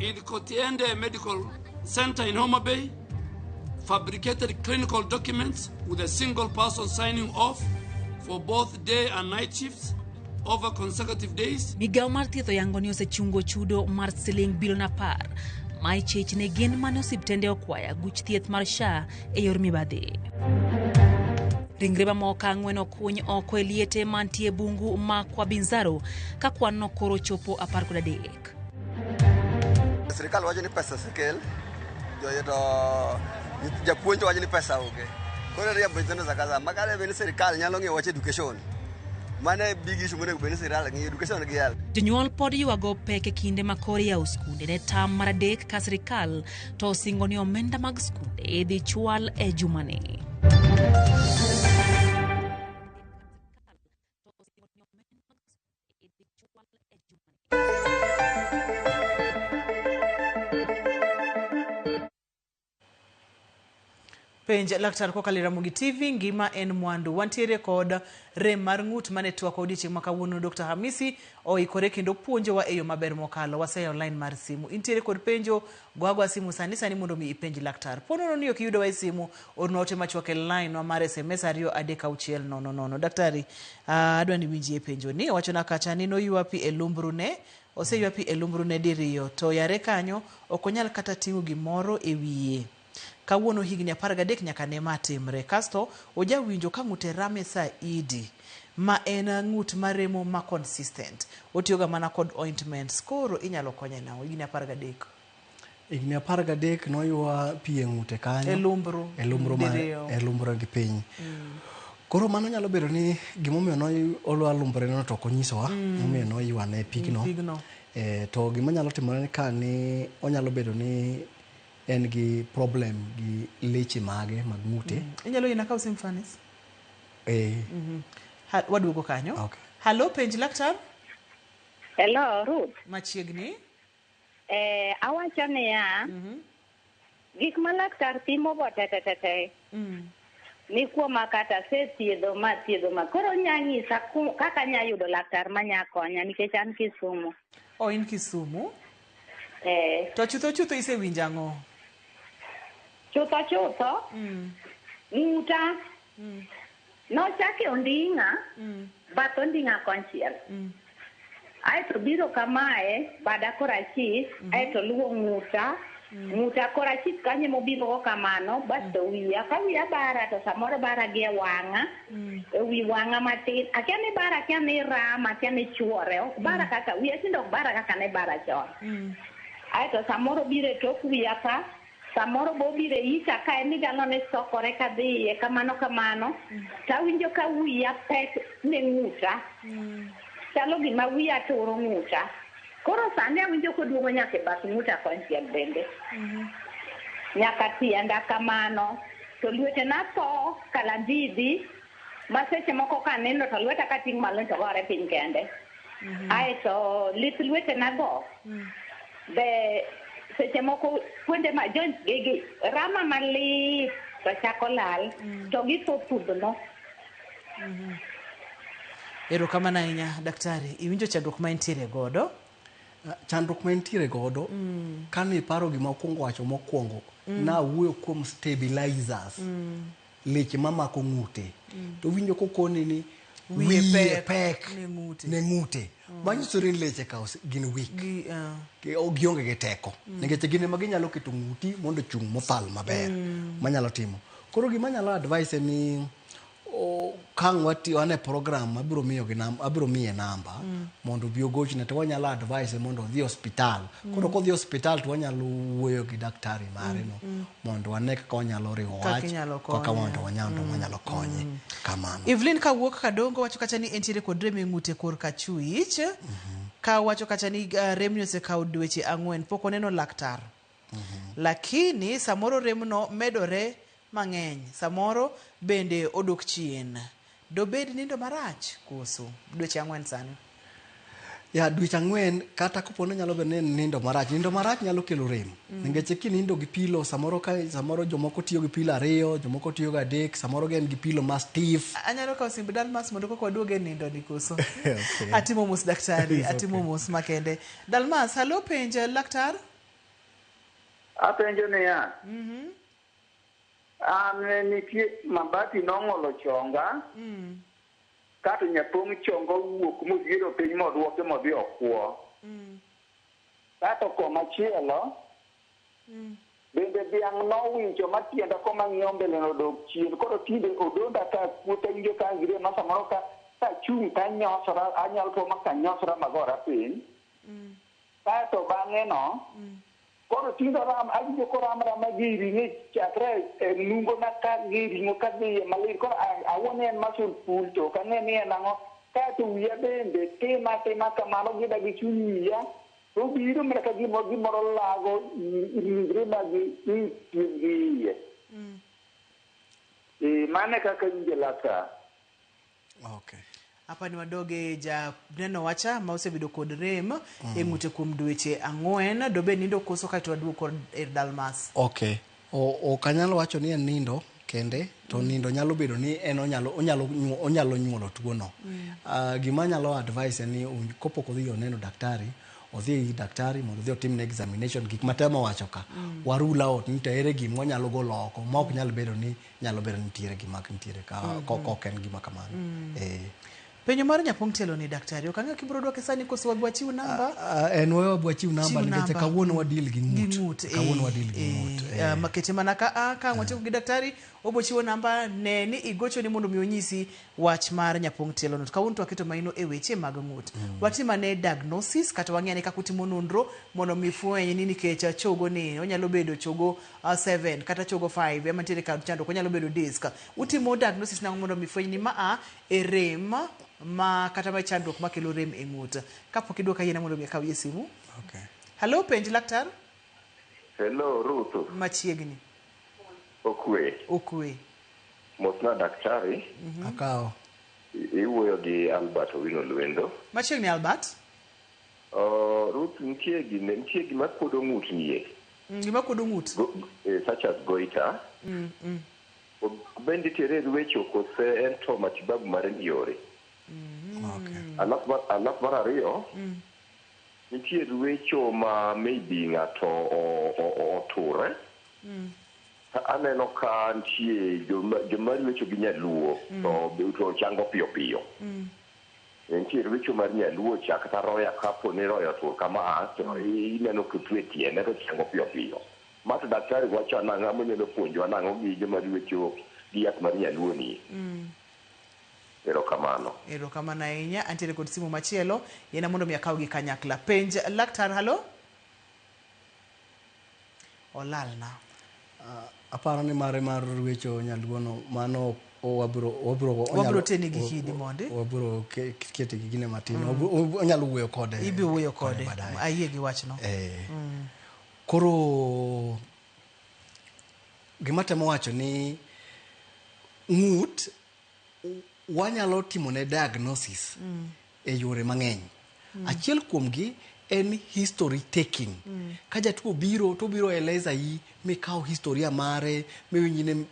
In Kotiende Medical Center in Homa Bay, fabricated clinical documents with a single person signing off for both day and night shifts over consecutive days. Migawo mar thieth oyango ni osechungo chudo mar siling bilion 10 ma ichich ne gin mane osiptende okwaya guch thieth mar SHA e yor mibadhi. Ringre mamoko ang'wen okuny oko e liete mantie bungu ma Kwabinzaro ka kwan no koro chopo 13. Sirikal wacho ni pesa osekel, to japuonj wacho ni pesa onge. Koro riembo nyithindo sa ka sa. Makare bende sirikal nyalo ng'iyo wach education. Mano e big issue monego bed ni sirikal ng'iyo education gi health. Jonyuol pod ywago pek e kinde ma koro iyawo skunde ne tam mar adek ka sirikal to osingo ni omenda mag skunde idhi chwal e jumani. Penj laktar kokalo e Ramogi TV, ngima en mwandu. Wantiere kod rem mar ng'ut mane twak odiochieng' ma kawuono. Dr. Hamisi oikore kendo puonjowa e yo maber mokalo. Waseyawo line mar simu. Intiere kod penjo, go agoa simu sani sani mondo mi ipenj laktar. Po nono ni ok iyudowa e simu, ornwa ote machuok e line wa mar SMS 23600. Daktari, adwa ni iwinjie penjo ni. Owachona kacha ni noywa pi e lumbrune, oseywa pi e lumbrune diriyo, to yare kanyo ok onyal kata ting'o gimoro e wiye. Kawuono higni 13 nyaka ne ma timre. Kasto ojawinjo ka ng'ute rame saidi ma en ng'ut maremo ma consistent. Otiyoga mana kod ointments. Koro inyalo konye nang'o? Higni 13. Higni 13 noywa pi e ng'ute kanyo. E lumbru. E lumbru ma, Diriyo. e lumbru gi piny. Koro mano nyalo bedo ni gimomiyo noywa lumbre no to ok onyisowa, momiyo noywane pigno. Pigno. To gima nyalo timore ka ni onyalo bedo ni en gi problem gi leche mage mag ng'ute. Inyalo yina kaw sim Fanis? Eh. Waduogo kanyo. Okay. Hello, penj laktar. Hello, Ruth. Machiegni. Awacho niya, gik ma laktar pimo go te te te te, ni kuoma kata asethiedho ma thiedho ma. Koro nya nyisa kaka anya yudo laktar manya konya nikech an Kisumu. O in Kisumu? Eh. To chutho chutho isewinjo ang'o? Chutho chutho, ng'uta nochake onding'a, bath onding'a konchiel. Aeto biro kamae, bada korachich, aeto luwo ng'uta, ng'uta korachich kanyo mobiro go kamano, basto wiya, ka wiya bara to samoro bara gi e wang'a, e wi wang'a matin. Akia ni bara, akia ni rama, akia ni chuore, ok bara kaka, wiya tinde ok bara kaka ne bara chon. Aeto samoro biro e tok wiya ka, samoro bo biro e ita ka en igalo ni sokore kadhi iye kamano kamano, tawinjo ka wiya pek ne ng'uta. Chalo gima wiya turo ng'uta. Koro sani awinjo koduogo nyaka e bath ng'uta konchiel bende. Nyaka tienda kamano. To lwetena tho kalandidi, ma seche moko kanindo to lweta kating' malo to gore piny kende. Aeto lith lwetena go, be seche moko kuonde ma joints gi rama malit to chako lal, to githo pudhno. Erokamano ahinya daktari, iwinjo chandruok ma intiere godo? Chandruok ma intiere godo, kane iparo gima okwongo wacho mokwongo, nawuoyo kuom stabilizers, leche mamako ng'ute. To winjo kokoni ni wiye wiye pek pek ne ng'ute. Ne ng'ute. Manyiso ni leche ka gin weak. Gionge gi teko. Nikech gin ema ginyalo keto ng'uti mondo ochung' mothal maber. Manyalo timo. Koro gima anyalo advise en ni ka ang' wan e program abiro miyo gi abiro miye namba mondo obi ogochne to wanyalo advise mondo odhi e osiptal. Koro kodhi e osiptal to wanyalo wuoyo gi daktari mare no mondo wane kaka wanyalo riwo Kaka wach inyalo kaka konye. mondo wanyalo konye. Kamano. Evelyn kawuok Kadongo wacho kacha ni entiere kod rem e ng'ute korka achwich. Ka wacho kacha ni remni osekawo dweche 4 pok oneno laktar. Lakini samoro remno medore mang'eny, samoro bende odok chien. Dobed nindo marach koso? Dweche 4 sani. Ya dweche 4 kata kopo ni nyalo bedo ni en nindo marach. Nindo marach nyalo kelo rem. Nikech kinindo gi pilo samoro ka samoro jomoko tiyo gi pilo 2, jomoko tiyo gi 3, samoro gin gi pilo ma stiff. Anyalo kawo simb Dalmas mondo koka waduog e nindo ni koso. Okay. Atimo mos daktari, It's atimo okay. mos makende. Dalmas, halo penj laktar? Apenjo niya. An nitie mabati nong'olo chonga. Kato nyapong' chonga owuok modhiero piny modwoke modhi okwo. Kato komachielo, bende dhiang' nowinjo matienda koma ng'iyo mbele nodok chien. Koro tinde odonda ka kuota winjo ka an gi rem ma samoro ka achung' tanyosora, anyalo po ma kanyosora magora piny. Kaeto bang'e no, koro tinde ram, awinjo koram rama gi ring'e chakre e nungona ka gi ring'o ka dhi iye malit. Koro awuon ni en muscle pull to ok ang'e ni en ang'o. Kaeto wiya bende tima tima kamano gida gi chuny wiya. To biro mana ka gima gimoro lago ringre mag i pien gi iye. Mano e kaka awinjo laktar. Okay. Hapa ni wadoge ja neno wacha ma osebedo kod rem e ng'ute kuom dweche 4 dobed nindo koso kaeto waduog kod e Dalmas. Okay. Ok anyal wacho ni en nindo kende to nindo nyalo bedo ni en onyalo onyalo nyuo- onyalo nyuolo tuono. Gima anyalo advise en ni kopok odhi oneno daktari, odhi ir daktari mondo odhi otimne examination gik matemo wacho ka. Wa rule out ni to ere gima wanyalo golo oko ma ok nyal bedo ni nyalo bedo ni nitiere gima nitiere ka kok en gima kamano. Penjo mar nyapong' tielo ni daktari, ok ang'eyo kibiro dwoke sani koso wabi wachiw namba. En wewe wachiw namba Chiw nikech namba. kawuono wadeal gi Gi ng'ut. ng'ut, Kawuono wadeal gi ng'ut. Makete mana ka a ka watieko gi daktari obo chiwo namba ne ni igochoni mondo mi onyisi wach mar nyapong' tielo no. To kawuono to waketo maino e weche mag ng'ut. Watim ane diagnosis kata wang'i ane kaka utimo nonro mondo mi fweny ni nikech chogo ni onyalo bedo chogo 7 kata chogo 5 ema nitiere kod chandruok onyalo bedo disc. Utimo diagnosis nang'o mondo mi fweny ni ma a e rem ma kata ma chandruok makelo rem e ng'ut. Kapok idwoka yiena mondo mi akaw e simu. Okay. Hello, penj laktar. Hello, Ruth. Machiegni. Okwe. Okwe. Mosna daktari. Akawo. Iwuoyo gi Albert Owino Lwendo. Machiegni Albert. Ruth, nitie gine, nitie gima kuodo ng'ut nie. Gima kuodo ng'ut. Such as goiter. Bende nitiere ruecho kose en to matibabu mare ni yore. Alafu mar ariyo, nitie ruecho ma maybe ng'ato oture. Aneno ka nitie joma ruecho gi nyaluo to chango piyo piyo. Nitie ruecho mar nyaluo cha kata roya kapo ni roya otur kama to ineno kotwe tiende to chango piyo piyo. Ma to daktari wacho nang'o monyalo puonjowa nang'o gi joma ruecho gi yath mar nyaluo ni. Erokamano. Erokamano ahinya. Antiere kod simu machielo. Yiena mondo mi akaw gi kanyakla. Penj laktar, halo? Olalna. Aparo ni mare mar ruecho nyaluo no mano wabiro Wabiro teni gi kidi mondi. Wabiro kete gi gine matin. Onyalo wuoyo kode. Ibiro wuoyo kode. Baadaye. Ayie gi wachno. Koro gima temo wacho ni ng'ut wanyalo timone diagnosis e yore mang'eny. Achiel kuomgi en history taking. Ka jatuo biro to obiro eleza yi mikaw historia mare, miwinj ni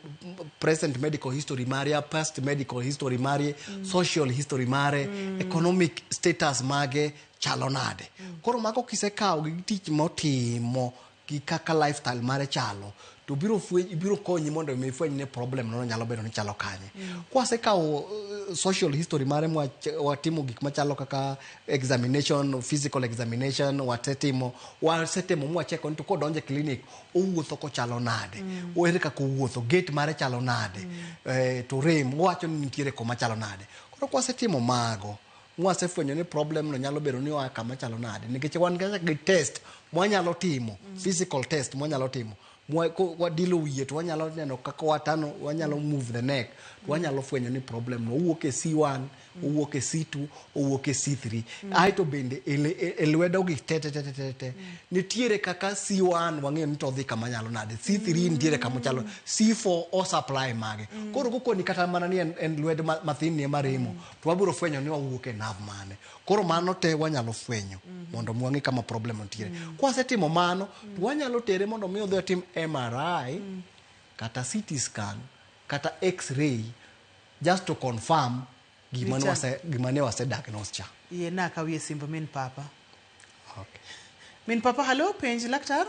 present medical history mare, past medical history mare, social history mare, economic status mage chalo nade. Koro mago kisekawo gi tich motimo gi kaka lifestyle mare chalo, to biro fweny, biro konyi mondo mi ifweny ni problem no nyalo bedo ni chalo kanye. Kwasekawo social history mare watimo gik machalo kaka examination, physical examination, wasetimo mwacheko ni to kodonjo e clinic owuotho kochalo nade, ere kaka owuotho, gait mare chalo nade, to rem owacho ni nitiere koma chalo nade. Koro kwasetimo mago mwasefwenyo ni problem no nyalo bedo ni oa kama chalo nade, nikech wan kaka gi test mwanyalo timo, physical test mwanyalo timo wadilo wiye to wanyalo neno kaka watano, wanyalo move the neck to wanyalo fwenyo ni problem no owuok e C1, owuok e C2, owuok e C3. Aeto bende e lwedo gi te te te te te te nitiere kaka C1 wang'eyo ni to odhi kama nyalo nade, C3 nitiere kama chalo, C4 o supply mage. Koro kokoni kata mana ni en lwedo mathin ni ema remo, to wabiro fwenyo ni wawuok e nerve mane. Koro mano te wanyalo fwenyo mondo mi wang'e kama problem nitiere. Kwasetimo mano, to wanyalo tere mondo mi odhi otim MRI, kata CT scan, kata X-ray, just to confirm gima ne Richard. gima ne wase diagnose cha. Yie na akawie simb min papa. Okay. Min papa, halo, penj laktar.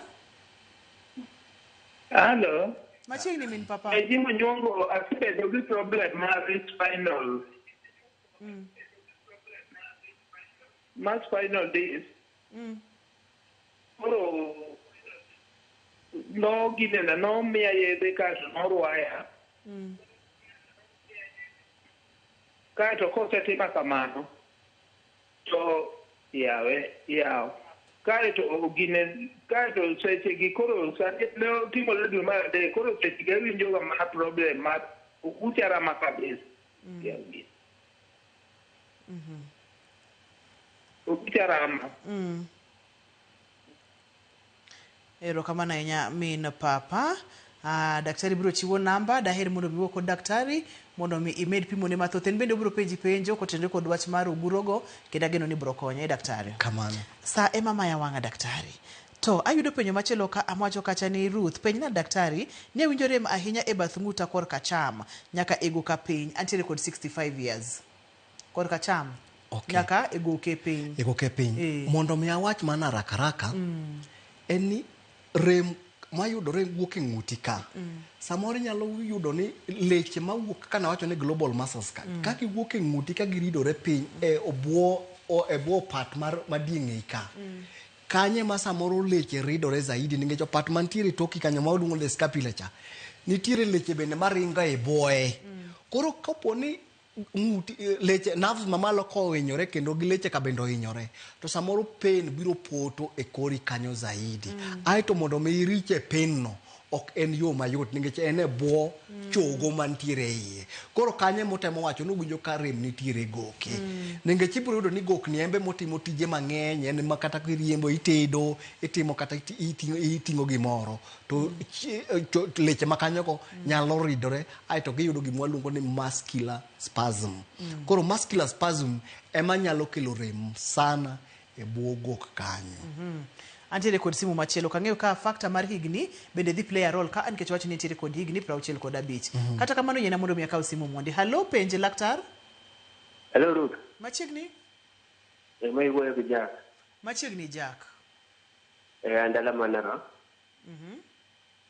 Halo. Machiegni min papa. E ji monyuongo asebedo gi problem mar spinal. Mar spinal disc. Koro no ginena nomiya yedhe kaeto norwaya. Kaeto kosetima kamano to yawe yaw. Kaeto gine kaeto seche gi koro sani ne otimore dwe mar adek koro seche gi awinjo ga mana problem mar okucha rama kabisa. Yaw. Okucha rama. Erokamano ahinya min papa. Daktari biro chiwo namba, daher mondo mi iwuo kod daktari mondo mi imed pimone mathoth. En bende obiro penji penjo kotenore kod wach mar ogurogo kendo ageno ni biro konye daktari. Kamano. Sa ema maya wang'a daktari. To ayudo penjo machielo ka amawacho kacha ni Ruth, penjna daktari ni awinjo rem ahinya e bath ng'uta korka acham nyaka e goka piny. Antiere kod 65 years. Korka acham nyaka e goke piny. E goke piny. Mondo mi awach mana haraka haraka, en ni rem mayudore wuok e ng'uti ka. Samoro inyalo yudo ni leche mawuok kaka nawacho ni global muscles ka, ka giwuok e ng'uti ka giridore piny e obwo e bwo pat mar madie ng'eyi ka. Kanye ma samoro leche ridore zaidi nikech opat mantiere e toki kanyo ma waluongo ni scapula cha, nitiere leche bende maringo e bwoye. Koro kapo ni ng'uti leche nerves mamalo kohinyore kendo gi leche ka bende ohinyore, to samoro pain biro poto e kori kanyo zaidi. Aeto mondo mi iriche pain no ok en yo mayot nikech en e bwo chogo mantiere e iye. Koro kanyo emotemo wacho ni owinjo ka rem nitiere e goke. Nikech ibiro yudo ni gokni en be motimo tije mang'eny, en ma kata kiriembo itedo, itimo kata iting'o gimoro. To leche ma kanyogo nyalo ridore aeto giyudo gima waluongo ni muscular spasm. Koro muscular spasm ema nyalo kelo rem sana e bwo gok kanyo. Antiere kod simu machielo kang'eyo ka factor mar higni bende dhi play a role ka nikech wacho ni nitiere kod higni 65. Kata kamano yiena mondo mi akaw simu mondi. Hallo, penj laktar. Hello Ruth. Machiegni? Ma iwuoyo gi Jack. Machiegni Jack. An dala ma Narok.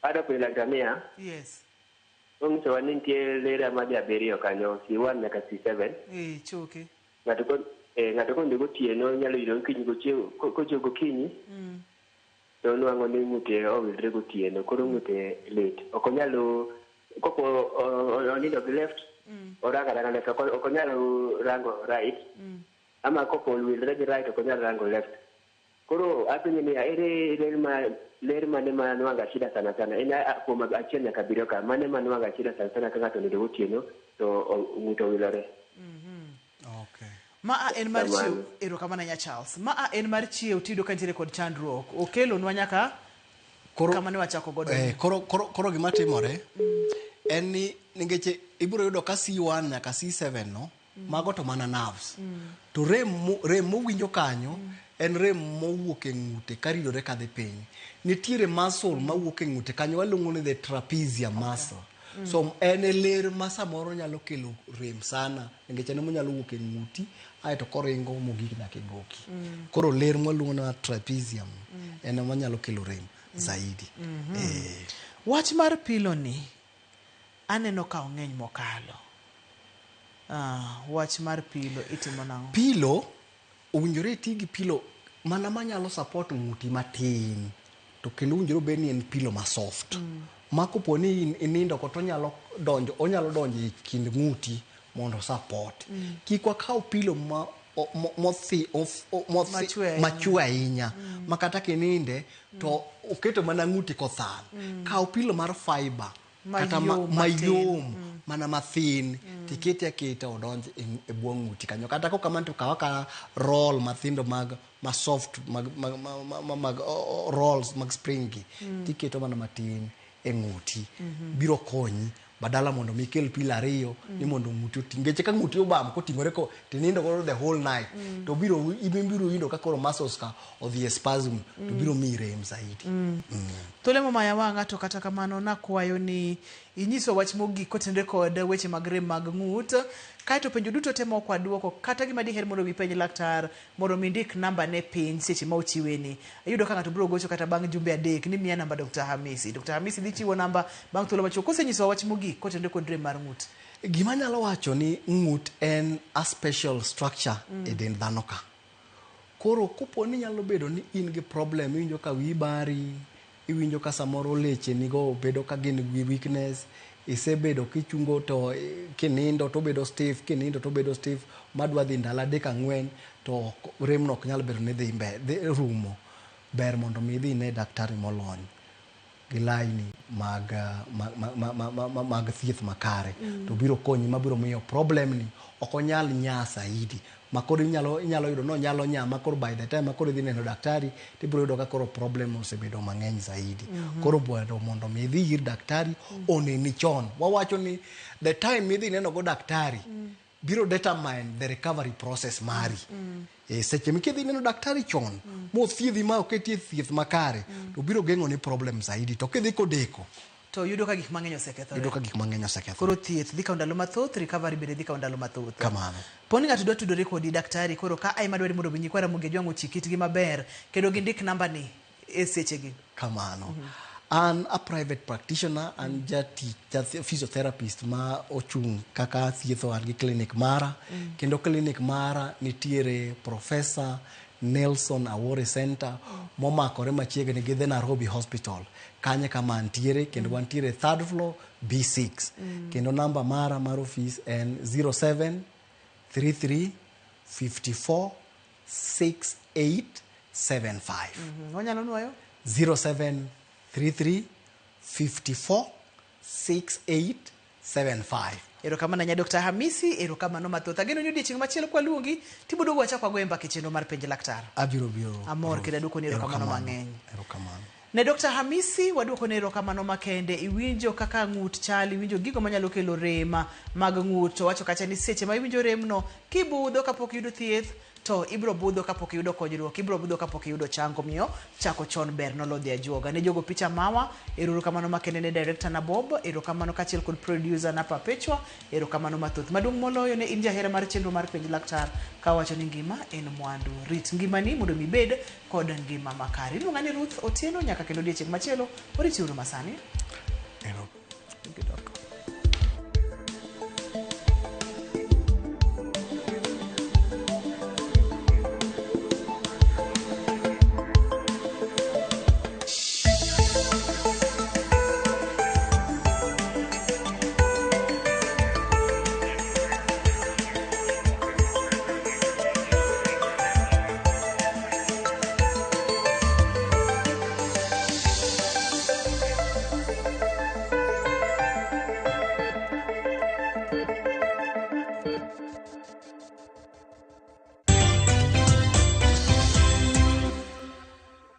Adwa penjo laktar niya. Yes. Onyisowa ni nitie lera madhi abiriyo kanyo, C1 nyaka C7. Choke. Ng'ato konindo gotieno nyalo yudo ni kiny kochiew gokinyi to onwang'o ni ng'ute owilre gotieno, koro ng'ute lit. Ok onyal kopo onindo gi left, orango aranga left, ok onyal rango right. Ama kopo owilre gi right, ok onyal rango left. Koro apenjo niya, ere ler mane ma nwang'a shida sana sana? En kuom achiel nyaka abiriyo ka, mane ma nwang'a shida sana sana ka ng'ato onindo gotieno to ng'ute owilore? Okay. Ma a en mar chiew, erokamano ahinya Charles. Ma a en mar chiew tiyudo ka nitiere kod chandruok. Okelonwa nyaka kama ne wachako godo. Koro gima timore en ni nikech ibiro yudo ka C1 nyaka C7 no, mago to mana nerves. To rem mowinjo kanyo en rem mowuok e ng'ute karidore kadhi piny. Nitiere muscle mawuok e ng'ute kanyo waluongo ni the trapezium muscle. So en e ler ma samoro nyalo kelo rem sana nikech en emonyalo wuok e ng'uti aeto koringo mogik nyaka e goki. Koro ler mwaluongo ni trapezium en ema nyalo kelo rem zaidi. Wach mar pilo ni aneno ka ong'eny mokalo. Wach mar pilo itimo nang'o? Pilo owinjore iti gi pilo mana manyalo support ng'uti matin to kendo owinjore obed ni en pilo ma soft. Ma kopo ni inindo ko to onyalo donjo e kind ng'uti mondo support. Kik wakaw pilo ma machwe ahinya ma kata kininde to oketo mana ng'uti kothal. Kaw pilo mar fiber kata mayom mana mathin tikete aketa odonj e bwo ng'uti kanyo. Kata kokamano to kaw akawa roll mathindo mag ma soft mag rolls mag spring gi tiketo mana matin e ng'uti. Biro konyi badala mondo mi ikel pilo ariyo ni mondo ng'uti oting'. Nikech ka ng'uti obam koting'ore ko tinindo godo the whole night to biro ibiro yudo ka koro muscles ka odhi e spasm to biro miyi rem zaidi. Thuolo momaya wang'a to kata kamano nakwayo ni inyiso wach mogik kotenore kod weche mag rem mag ng'ut. Kaeto penjo duto te ma ok waduoko kata gima diher mondo mi penj laktar mondo mi ndik namba ne piny seche ma ochiweni. Iyudo ka ng'ato biro gocho kata bang' jumbe 3 ni miya namba Dr. Hamisi. Dr. Hamisi dhi chiwo namba bang' thuolo machuok kosenyisowa wach mogik kotenore kod rem mar ng'ut. Gima anyalo wacho ni ng'ut en a special structure e dend dhano ka. Koro kopo ni nyalo bedo ni in gi problem, iwinjo ka wiyi bari, iwinjo ka samoro leche nigo bedo ka gin gi weakness, isebedo kichungo to kinindo to obedo stiff, kinindo to obedo stiff, madwa dhi ndalo 3 4 to remno ok nyal bedo ni dhi rumo. Ber mondo mi idhi ine daktari molony gi laini mag thieth makare to biro konyi mabiro miyo problem ni ok onyal nya saidi ma koro inyalo yudo no nyalo nya ma koro by the time ma koro idhi neno daktari tibiro yudo ka koro problem osebedo mang'eny zaidi. Koro ber mondo mi idhi ir daktari oneni chon. Wawacho ni the time midhi neno go daktari biro determine the recovery process mari. E seche mikidhi neno daktari chon mothiedhi ma oketi e thieth makare, to biro geng'o ni problem zaidi. To kidhi kodeko, to yudo ka gik mang'eny osekethore. Yudo ka gik mang'eny osekethore. Koro thieth dhi kawo ndalo mathoth, recovery bende dhi kawo ndalo mathoth. Kamano. Poni ng'ato dwa tudore kodi, daktari, koro ka ai madwari mondo mi nyikwa Ramogi Ajwang' ochik itgi maber kendo gindik namba ni e sechegi. Kamano. An a private practitioner, an jatich, ja physiotherapist ma ochung' kaka thietho, an gi clinic mara. Kendo clinic mara nitiere Professor Nelson Awori Center momakore machiegni gi the Nairobi Hospital. Kanye kama antiere, kendo wantiere third floor B6. Kendo namba mara mar ofis en 07 33 54 6875. Wanyalo nwoyo? 0733 54 6875. Erokamano nya Dr. Hamisi, erokamano mathoth. Ageno ni odiechieng' machielo kwaluongi, tiboduogo wachak wagoye mbaka e chenro mar Penj Laktar. Abiro biro. Amor kendo aduokoni erokamano mang'eny. Erokamano. Ne Dr. Hamisi waduoko ne erokamano makende. Iwinjo kaka ng'ut chal, iwinjo gigo manyalo kelo rem mag ng'ut. To wacho kacha ni seche ma iwinjo remno, kibudho kapok iyudo thieth, to ibiro budho kapok iyudo konyruok, ibiro budho kapok iyudo chango. Omiyo chako chon ber nolodhi ajuoga. Ne jogo picha mawa, erokamano makende ne director na Bob, erokamano kaachiel kod producer na Perpetua, erokamano mathoth. Maduong' moloyo ne in jahera mar chenro mar Penj Laktar, kawacho ni ngima en mwandu. Rit ngimani mondo mi ibed kod ngima makare. Iluonga ni Ruth Otieno, nyaka kendo odiechieng' machielo, oritiuru masani. Ero.